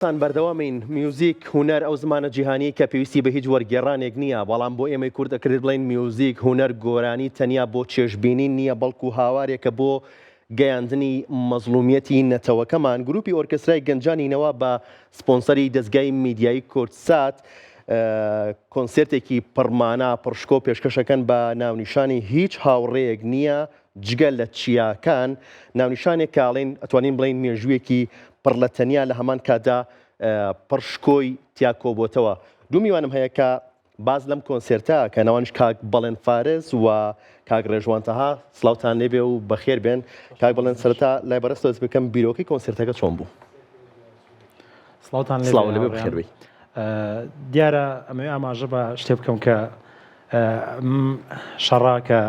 تان بەردەوامین میوزیک هونەر ئەو زمانە جیهانیەی کە پێویستی بە هیچ وەرگێڕانێک نییە بەڵام بۆ ئێمەی کورد ئەکرێت بڵێین میوزیک هونەر گۆرانی تەنیا بۆ چێژبینین نییە بەڵکو هاوارێکە بۆ گەیاندنی مەزڵومیەتی نەتەوەکەمان گروپی ئۆرکێسترای گەنجانی نەوا بە سپۆنسەری دەزگای میدیایی کوردسات کۆنسێرتێکی پڕمانا پڕشکۆ پێشکەشەکەن بە ناونیشانی هیچ هاوڕێیەک نییە جگە لە چیاکان، ناونیشانێک کە ئەڵێین ئەتوانین بڵێین مێژوویەکی پڕ لە تەنیا لە هەمان کاتدا پڕ شکۆی تیا کۆبۆتەوە. دوو میوانم هەیە کە باس لەم کۆنسێرتە کە ناوانیش کاک بەڵێن فارس و کاک ڕێژوان تەها سڵاوتان لێبێ و بەخێر بێن. کاک بەڵێن سەرەتا لای بەڕێزتەوە دەست بکەم بیرۆکەی کۆنسێرتەکە چۆن بوو؟ سڵاوتان لێبێ سڵاو لێبێ هاوڕێیان. بەخێر بێی. دیارە ئەمەوێ ئاماژە بە شتێ بکەم کە ئەم شەڕە کە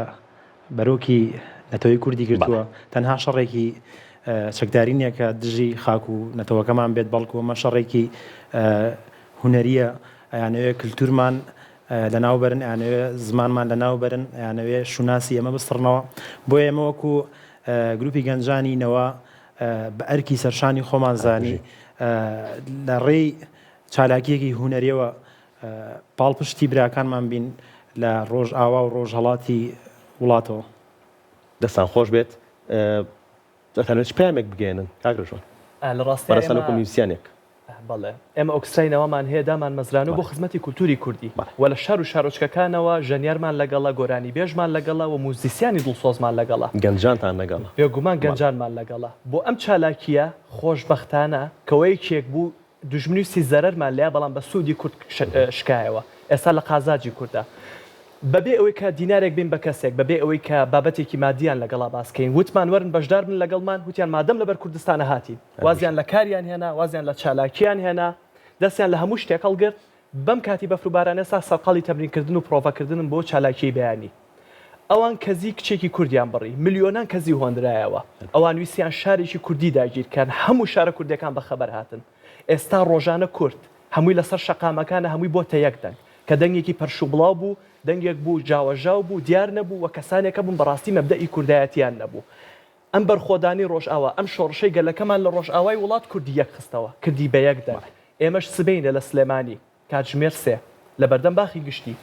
بەرۆکی نەتەوەی کوردی گرتووە، تەنها شەڕێکی چەکداری نییە کە دژی خاک و نەتەوەکەمان بێت، بەڵکو ئەمە شەڕێکی هونەرییە، ئەیانەوێ کلتورمان لەناو بەرن، ئەیانەوێ زمانمان لەناو بەرن، ئەیانەوێ شوناسی ئێمە بسڕنەوە. بۆیە ئێمە وەکو گروپی گەنجانی نەوە بە ئەرکی سەرشانی خۆمان زانی لە ڕێی چالاکییەکی هونەرییەوە پاڵپشتی براکانمان بین لە ڕۆژئاوا و ڕۆژهەڵاتی وڵاتەوە. دەستان خۆش بێت دەتانەوێت چ پەیامێک بگەیەنن کاک ڕێژوان؟ لە ڕاستیا بەڕێزتان ئێمە وەکو میوزیسیانێک. بەڵێ ئێمە ئۆرکسترای نەوامان هەیە دامان مەزرانوە بۆ خزمەتی کولتوری کوردی و لە شار و شارۆچکەکانەوە ژەنیارمان لەگەڵە گۆرانیبێژمان لەگەڵە و موزیسیانی دڵسۆزمان لەگەڵە. گەنجانتان لەگەڵە. بێگومان گەنجانمان لەگەڵە. بۆ ئەم چالاکییە خۆشبەختانە کەوە یەکێک بوو دوژمن ویستی زەرەرمان لێیا بەڵام بە سوودی کورد شکایەوە ئێستا لە قازاجی کوردە بەبێ ئەوەی کە دینارێک بین بە کەسێک بەبێ ئەوەی کە بابەتێکی مادیان لەگەڵا باس کەین وتمان وەرن بەشدار بن لەگەڵمان وتیان مادەم لەبەر کوردستانە هاتین وازیان لە کاریان هێنا وازیان لە چالاکیان هێنا دەستیان لە هەموو شتێک هەڵگرت بەم کاتی بەفر و بارانە ئێستا سەرقاڵی تەمرینکردن و پرۆڤەکردنن بۆ چالاکیی بەیانی. ئەوان کەزی کچێکی کوردیان بڕی، ملیۆنان کەزی هۆنرایەوە. ئەوان ویستیان شارێکی کوردی داگیر کەن، هەموو شارە کوردیەکان بە خەبەر هاتن. ئێستا ڕۆژانە کورد هەمووی لەسەر شەقامەکانە، هەمووی بۆتە یەک دەنگ. کە دەنگێکی پەرشوبڵاو بوو، دەنگێک بوو ژاوەژاو بوو، دیار نەبوو و کەسانێک هەبوون بەڕاستی مەبدەئی کوردایەتیان نەبوو. ئەم بەرخۆدانی ڕۆژئاوا، ئەم شۆڕشەی گەلەکەمان لە ڕۆژئاوای وڵات کوردی یەکخستەوە، کردی بە یەک دەنگ. ئێمەش سبەینێ لە سلێمانی، کاتژمێر سێ، لە بەردەم باخی گشتی،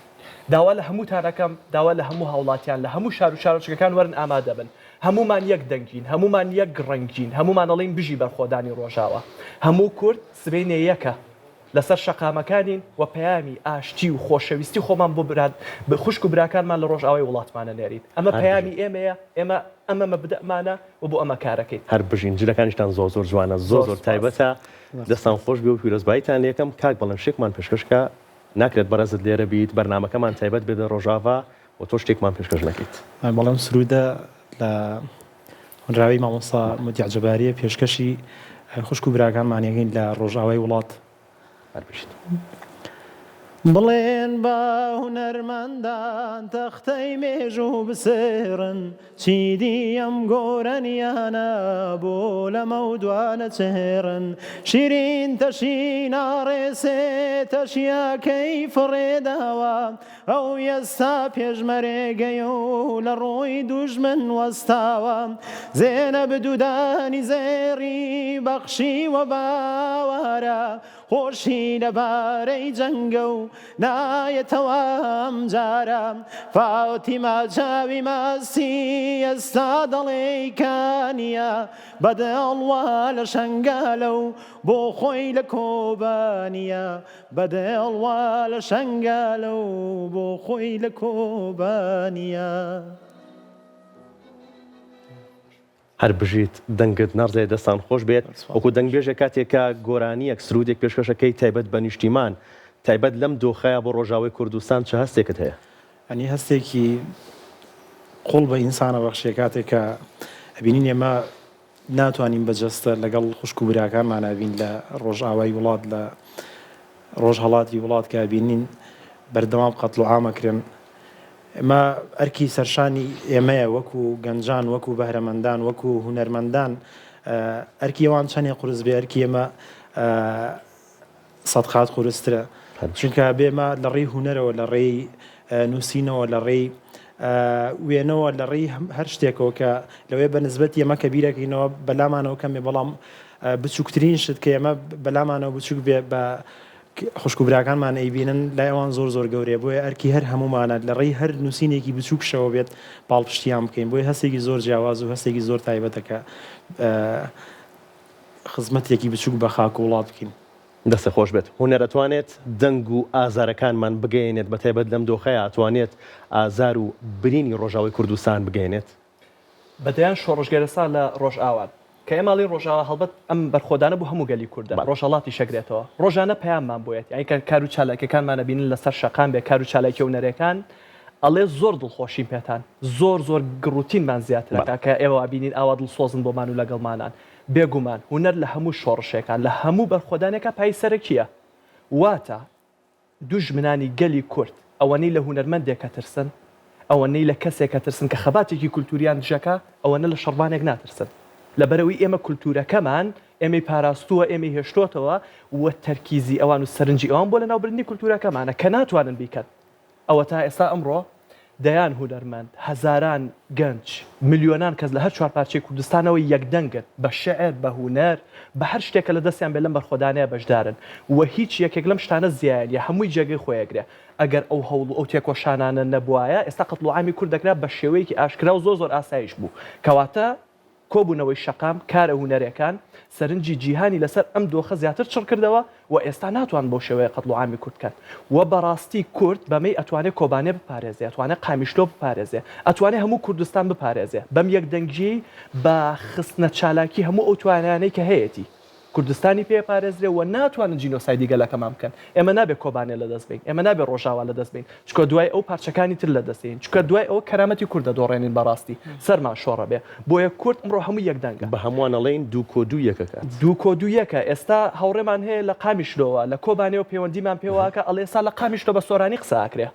داوا لە هەمووتان ئەکەم، داوا لە هەموو هاوڵاتیان لە هەموو شار و شارۆچکەکان وەرن ئامادە بن. هەموومان یەک دەنگین، هەموومان یەک ڕەنگین، هەموومان ئەڵێین بژی بەرخۆدانی ڕۆژاوا. هەموو کورد سبەینێ یەکە. لەسەر شەقامەکانین و پەیامی ئاشتی و خۆشەویستی خۆمان بۆ برا خوشک و براکانمان لە ڕۆژئاوای وڵاتمان ئەنێرین. ئەمە پەیامی ئێمەیە، ئێمە ئەمە مەبدەئمانە و بۆ ئەمە کارەکەین. هەر بژین جلەکانیشتان زۆر زۆر جوانە زۆر زۆر تایبەتە دەستان خۆش بێ و پیرۆزباییتان لێکەم کاک بەڵێن شتێکمان پێشکەش کە ناکرێت بەڕێزت لێرە بیت بەرنامەکەمان تایبەت بێت بە ڕۆژاڤا و تۆ شتێکمان پێشکەش نەکەیت. بەڵێ ئەم سروودە لە هۆنراوەی مامۆستا مودیع جەباریە پێشکەشی خوشک و براکانمان ئەکەین لە ڕۆژئاوای وڵات. هەر بژیت. بڵێن با هونەرمەندان تەختەی مێژوو بسڕن چیدی ئەم گۆرانیانە بۆ لەمەودوا نەچڕن شیرین تەشی ناڕێسێ تەشیەکەی فڕێداوە ئەو ئێستا پێشمەرگەیە و لە ڕووی دوژمن وەستاوە، زێنەب دوودانی زێڕی بەخشیوە باوارە، خۆشی لەبارەی جەنگە و نایەتەوە ئەمجارە، فاتیمە چاوی مەستی ئێستا دەڵێی کانییە، بەدڵ وا لە شەنگالە و بۆ خۆی لە کۆبانییە، بە دڵ وا لە شەنگالە و بۆ خۆی لە کۆبانییە. هەر بژیت دەنگت نەڕزێ دەستان خۆش بێت وەکو دەنگبێژێک کاتێک کە گۆرانیەک سرودێک پێشکەشەکەی تایبەت بە نیشتیمان تایبەت لەم دۆخەیا بۆ ڕۆژاوای کوردستان چ هەستێکت هەیە؟ یانی هەستێکی قوڵ بە ئینسان ئەبەخشێ کاتێک کە ئەبینین ئێمە ناتوانین بە جەستە لەگەڵ خوشک و براکانمانا بین لە ڕۆژئاوای وڵات لە ڕۆژهەڵاتی وڵات کە ئەبینین بەردەوام قەتڵ و عام ئەکرێن ئێمە ئەرکی سەرشانی ئێمەیە وەکو گەنجان وەکو بەهرەمەندان وەکو هونەرمەندان ئەرکی ئەوان چەندێ قورس بێ ئەرکی ئێمە سەدقات قورسترە چونکە بێمە لە ڕێی هونەرەوە لە ڕێی نووسینەوە لە ڕێی وێنەوە لە ڕێی هەر شتێکەوە کە لەوەیە بە نسبەتی ئەمە کە بیرەکەینەوە بەلامانەوە کەمێ بەڵام. بچووکترین شت کە ئێمە بەلامانەوە بچووک بێ بە خوشک و براکانمان ئەیبینن لای ئەوان زۆر زۆر گەورەیە بۆیە ئەرکی هەر هەموومانە لە ڕێی هەر نووسینێکی بچووکشەوە بێت پاڵپشتیان بکەین بۆیە هەستێکی زۆر جیاواز و هەستێکی زۆر تایبەتە کە خزمەتێکی بچووک بە خاک و وڵات بکەین. دەستت خۆش بێت. هونەر ئەتوانێت دەنگ و ئازارەکانمان بگەیەنێت بەتایبەت لەم دۆخەیا ئەتوانێت ئازار و برینی ڕۆژاوای کوردستان بگەیەنێت؟ بە دەیان شۆڕشگێر ئێستا لە ڕۆژئاوان. کە ئێمە ئەڵێین ڕۆژئاوا هەڵبەت ئەم بەرخۆدانە بۆ هەموو گەلی کوردە، ڕۆژهەڵاتیش ئەگرێتەوە. ڕۆژانە پەیاممان بۆیەت، یانی کە کار و چالاکیەکانمان ئەبینن لەسەر شەقام بێ، کار و چالاکیە هونەرێکان، ئەڵێ زۆر دڵخۆشین پێتان، زۆر زۆر گڕوتینمان زیاتر ئەکا کە ئێوە ئەبینین ئاوا دڵسۆزن بۆمان و لەگەڵمانان. بێگومان هونەر لە هەموو شۆڕشێکا، لە هەموو بەرخۆدانێکا پایەی سەرەکییە. واتە دوژمنانی گەلی کورد ئەوەنەی لە هونەرمەندێک ئەترسن، ئەوەنەی لە کەسێک ئەترسن کە خەباتێکی کولتووریان دژەکا، ئەوەنە لە شەڕڤانێک ناترسن. لەبەرئەوەی ئێمە کولتوورەکەمان ئێمەی پاراستووە، ئێمەی هێشتۆتەوە و تەرکیزی ئەوان و سەرنجی ئەوان بۆ لەناوبردنی کولتوورەکەمانە کە ناتوانن بیکەن. ئەوەتا ئێستا ئەمڕۆ دەیان هونەرمەند، هەزاران گەنج، ملیۆنان کەس لە هەر چوارپارچەی کوردستانەوە یەکدەنگن، بە شیعر، بە هونەر، بە هەر شتێک کە لە دەستیان بێت لەم بەرخۆدانەیە بەشدارن و هیچ یەکێک لەم شتانە زیایە نییە، هەمووی جێگەی خۆی ئەگرێ. ئەگەر ئەو هەوڵ و ئەو تێکۆشانانە نەبوایە، ئێستا قەتڵوعامی کورد دەکرا بە شێوەیەکی ئاشکرا و زۆر زۆر ئاساییش بوو. کەواتە کۆبوونەوەی شەقام، کارە هونەرێکان، سەرنجی جیهانی لەسەر ئەم دۆخە زیاتر چڕکردەوە و ئێستا ناتوانن بەو شێوەیە قەتڵوعامی کورد بکەن و بەڕاستی کورد بەمەی ئەتوانێ کۆبانێ بپارێزێ، ئەتوانێ قامیشلۆ بپارێزێ، ئەتوانێ هەموو کوردستان بپارێزێ بەم یەکدەنگییەی بە خستنە چالاکی هەموو ئەو توانایانەی کە هەیەتی. کوردستانی پێ پارێزرێ و ناتوانن جینۆسایدی گەلەکەمان بکەن. ئێمە نابێ کۆبانێ لەدەست بەین. ئێمە نابێ ڕۆژاوا لەدەست بەین. چونکە دوای ئەو پارچەکانی تر لەدەست دێین. چونکە دوای ئەوە کەرامەتی کورد دەدۆڕێنین بەڕاستی. سەرمان شۆڕەبێ. بۆیە کورد ئەمڕۆ هەمووی یەکدەنگە. بە هەمووان ئەڵێین دوو کۆ دوو یەک ئەکات. دوو کۆ دوو یەکە. ئێستا هاوڕێمان هەیە لە قامیشلۆوە، لە کۆبانێوە پەیوەندیمان پێوە ئەکا ئەڵێ ئێستا لە قامیشلۆ بە سۆرانی قسە ئەکرێ.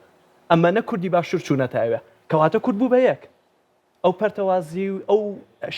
ئەمەنە کوردی باشوور چوونەتە ئەوێ. کەواتە کورد بوو بە یەک. ئەو پەرتەوازیی و ئەو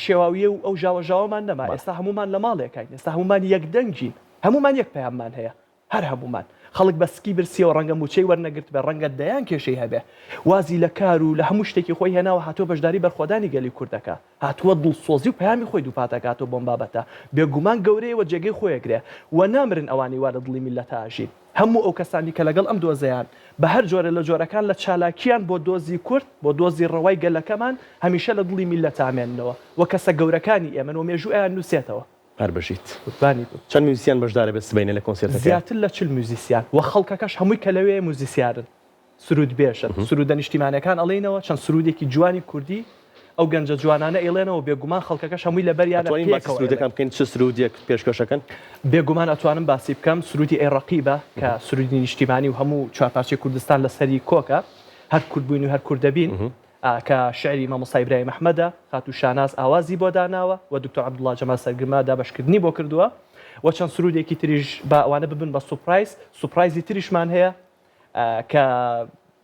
شێواوییە و ئەو ژاوەژاوەمان نەما، ئێستا هەموومان لە ماڵێکاین، ئێستا هەموومان یەکدەنگین، هەموومان یەک پەیاممان هەیە، هەر هەموومان. خەڵک بە سکی برسییەوە ڕەنگە مووچەی وەرنەگرتبێ، ڕەنگە دەیان کێشەی هەبێ، وازی لە کار و لە هەموو شتێکی خۆی هێناوە هاتووە بەشداری بەرخۆدانی گەلی کورد دەکا، هاتووە دڵسۆزی و پەیامی خۆی دووپات ئەکاتەوە بۆم بابەتە، بێگومان گەورەیە و جێگەی خۆی ئەگرێ و نامرن ئەوانەی وا لە دڵی میللەتا ئەژین. هەموو ئەو کەسانی کە لەگەڵ ئەم دۆزەیان بە هەر جۆرە لە جۆرەکان لە چالاکیان بۆ دۆزی کورد، بۆ دۆزی ڕەوای گەلەکەمان هەمیشە لە دڵی میللەتا ئەمێننەوە و کەسە گەورەکانی ئێمەن و مێژوو ئەیان نووسێتەوە. هەر بژیت. قوربانی بم. چەند میوزیسیان بەشدارە بێت سبەینێ لە کۆنسێرتەکەیا؟ زیاتر لە 40 میوزیسیان و خەڵکەکەش هەمووی کە لەوێیە موزیسیارن. سروودبێژن. سروودە نیشتیمانیەکان ئەڵێینەوە، چەند سروودێکی جوانی کوردی ئەو گەنجە جوانانە ئەیڵێنەوە، بێگومان خەڵکەکەش هەمووی لەبەریانە ئەتوانین باسی پێکەوە سروودەکان ئەیڵێن. بکەین چ سروودێک پێشکەش ئەکەن؟ بێگومان ئەتوانم باسی بکەم، سروودی ئەی ڕەقیبە کە سروودی نیشتیمانی و هەموو چوارپارچەی کوردستان لەسەری کۆکە، هەر کورد بووین و هەر کورد دەبین، کە شیعری مامۆستا ئیبراهیم ئەحمەدە، خاتوو شاناز ئاوازی بۆ داناوە و دکتۆر عەبدوڵا جەمال سەرگرمە دابەشکردنی بۆ کردووە و چەند سروودێکی تریش با ئەوانە ببن بە سوپرایز، سوپرایزی تریشمان هەیە. کە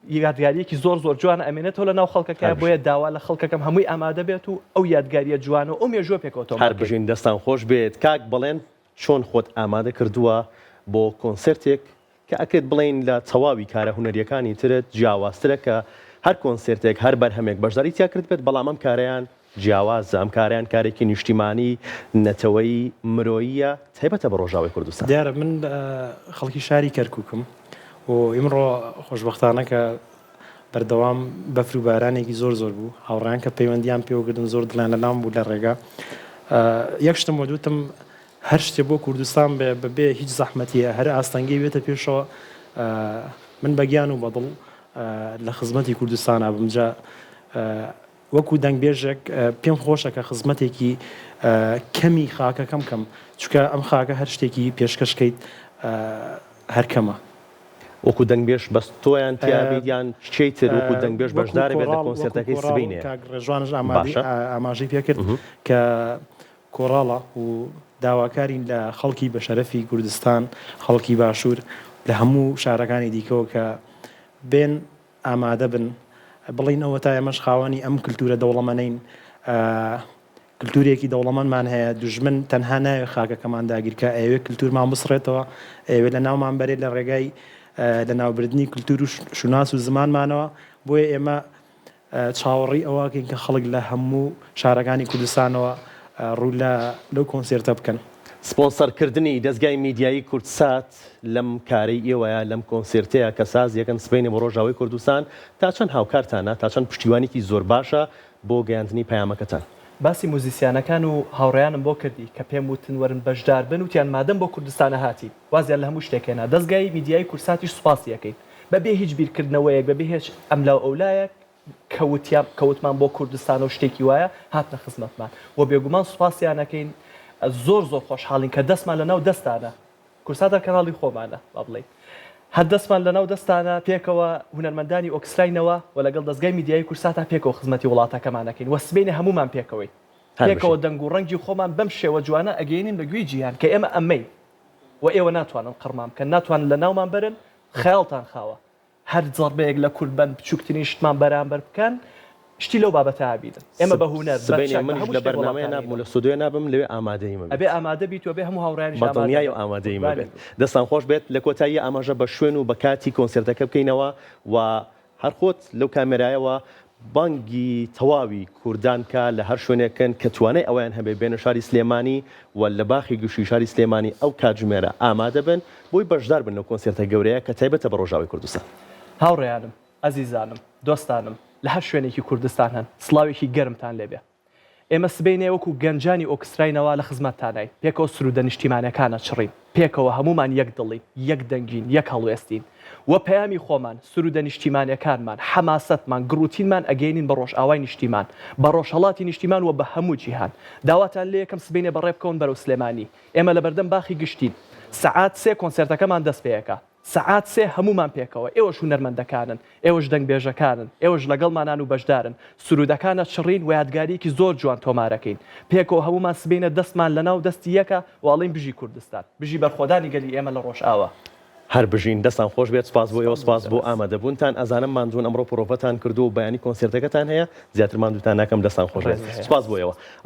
یادگاریەکی زۆر زۆر جوانە ئەمێنێتەوە لە ناو خەڵکەکە بۆیە داوا لە خەڵکەکەم هەمووی ئامادە بێت و ئەو یادگاریە جوانە و ئەو مێژووە پێکەوە تۆمار هەر بژین دەستان خۆش بێت کاک بەڵێن چۆن خۆت ئامادە کردووە بۆ کۆنسێرتێک کە ئەکرێت بڵێین لە تەواوی کارە هونەریەکانی ترت جیاوازترە کە هەر کۆنسێرتێک هەر بەرهەمێک بەشداری تیا کردبێت بەڵام ئەم کارەیان جیاوازە، ئەم کارەیان کارێکی نیشتیمانی، نەتەوەیی، مرۆییە، تایبەتە بە ڕۆژاوای کوردستان. دیارە من خەڵکی شاری کەرکوکم و ئیمڕۆ خۆشبەختانە کە بەردەوام بەفر و بارانێکی زۆر زۆر بوو، هاوڕێیان کە پەیوەندیان پێوە کردم زۆر دڵیان لەلام بوو لە ڕێگا یەک شتم وت وتم هەر شتێ بۆ کوردستان بێ بەبێ هیچ زەحمەتیە هەر ئاستەنگی بێتە پێشەوە من بە گیان و بە دڵ لە خزمەتی کوردستانا بم جا وەکو دەنگبێژێک پێم خۆشە کە خزمەتێکی کەمی خاکەکەم کەم، چونکە ئەم خاکە هەر شتێکی پێشکەش کەیت هەر کەمە. وەکو دەنگبێژ بەس تۆیان تیا بیت یان کێی تر وەکو دەنگبێژ بەشدار بێت لە کۆنسێرتەکەی سبەینێ؟ کاک ڕێژوانش ئاماژەی پێکرد کە کۆڕاڵە و داواکارین لە خەڵکی بەشەرەفی کوردستان، خەڵکی باشوور لە هەموو شارەکانی دیکەوە کە بێن ئامادە بن بڵێین ئەوەتا ئێمەش خاوەنی ئەم کلتورە دەوڵەمەنەین، کلتورێکی دەوڵەمەندمان هەیە، دوژمن تەنها نایەوێت خاکەکەمان داگیرکا، ئەیەوێت کلتورمان بسڕێتەوە، ئەیەوێت لەناومان بەرێت لە ڕێگای لەناوبردنی کلتور و شوناس و زمانمانەوە، بۆیە ئێمە چاوەڕێی ئەوە ئەکەین کە خەڵک لە هەموو شارەکانی کوردستانەوە ڕوو لە لەو کۆنسێرتە بکەن. سپۆنسەرکردنی دەزگای میدیایی کوردسات لەم کارەی ئێوەیە، لەم کۆنسێرتەیە کە ساز یەکەن سبەینێ بۆ ڕۆژاوای کوردستان، تا چەند هاوکارتانە، تا چەند پشتیوانیکی زۆر باشە بۆ گەیاندنی پەیامەکەتان؟ باسی موزیسیانەکان و هاوڕێیانم بۆ کردی کە پێم وتن وەرن بەشدار بن، وتیان مادەم بۆ کوردستانە هاتین، وازیان لە هەموو شتێک هێنا، دەزگای میدیایی کوردساتیش سوپاسی ئەکەین، بەبێ هیچ بیرکردنەوەیەک، بەبێ هێچ ئەملاو ئەولایەک، کە وتیان کە وتمان بۆ کوردستانە و شتێکی وایە هاتنە خزمەتمان و بێگومان سوپاسیان ئەکەین زۆر زۆر خۆشحاڵین کە دەستمان لەناو دەستانە کوردسات هەر کەناڵی خۆمانە با بڵێین هەر دەستمان لەناو دەستانە پێکەوە هونەرمەندانی ئۆکستراینەوە و لەگەڵ دەزگای میدیایی کوردساتا پێکەوە خزمەتی وڵاتەکەمان ئەکەین و سبەینێ هەموومان پێکەوەین هەر پێکەوە بژین. دەنگ و ڕەنگی خۆمان بەم شێوە جوانە ئەگەیەنین بە گوێی جیهان کە ئێمە ئەمەین و ئێوە ناتوانن قڕمان بکەن ناتوانن لەناومان بەرن خەیاڵتان خاوە هەر زەڕبەیەک لە کورد بەن بچوکترین شتمان بەرامبەر بکەن شتی لەو بابەتە ئەبینن ئێمە بە هونەر بە سبەینێ چەک بە منیش هەموو لە شتێک بەرنامەیە وڵاتان نابم و ئەینەوە. لە ستۆدیۆ نابم لەوێ ئامادەیمە ئەبێ بیت. ئامادە بیت و ئەبێ هەموو هاوڕێیانیش بە ئامادە دڵنیایەوە بن ئامادەیمە قوربانی بێت. بن. دەستان خۆش بێت. لە کۆتاییا ئاماژە بە شوێن و بە کاتی کۆنسێرتەکە بکەینەوە و هەر خۆت لەو کامێرایەوە بانگی تەواوی کوردان بکە لە هەر شوێنێکن کە توانای ئەوەیان هەبێ بێنە شاری سلێمانی و لە باخی گشتی شاری سلێمانی ئەو کاتژمێرە ئامادە بن بۆی بەشدار بن لەو کۆنسێرتە گەورەیە کە تایبەتە بە ڕۆژاوای کوردستان. هاوڕێیانم، ئەزیزانم، دۆستانم لە هەر شوێنێکی کوردستان هەن، سڵاوێکی گەرمتان لێ بێ. ئێمە سبەینێ وەکو گەنجانی ئۆکسترای نەوا لە خزمەتتاناین، پێکەوە سروودە نیشتیمانەکان ئەچڕین، پێکەوە هەموومان یەک دڵین، یەک دەنگین، یەک هەڵوێستین و پەیامی خۆمان، سروودە نیشتیمانەکانمان، حەماسەتمان، گڕوتینمان ئەگەیەنین بە ڕۆژئاوای نیشتیمان، بە ڕۆژهەڵاتی نیشتیمان و بە هەموو جیهان. داواتان لێیەکەم سبەینێ بەڕێ بکەون بەرەو سلێمانی. ئێمە لەبەردەم باخی گشتین. سەعات سێ کۆنسێرتەکەمان دەست پێ ئەکا. سەعات سێ هەموومان پێکەوە، ئێوەش هونەرمەندەکانن، ئێوەش دەنگبێژەکانن، ئێوەش لەگەڵمانان و بەشدارن، سروودەکان ئەچڕین و یادگارییەکی زۆر جوان تۆمارەکەین. پێکەوە هەموومان سبەینە دەستمان لەناو دەستی یەکە و ئەڵێین بژی کوردستان. بژی بەرخۆدانی گەلی ئێمە لە ڕۆژئاوا. هەر بژین دەستان خۆش بێت سپاس بۆ ئێوە سپاس بۆ ئامادەبوونتان ئەزانم ماندوون ئەمڕۆ پرۆڤەتان کردووە و بەیانی کۆنسێرتەکەتان هەیە زیاتر ماندووتان ناکەم دەستان خۆش بێت سپاس بۆ ئێوە.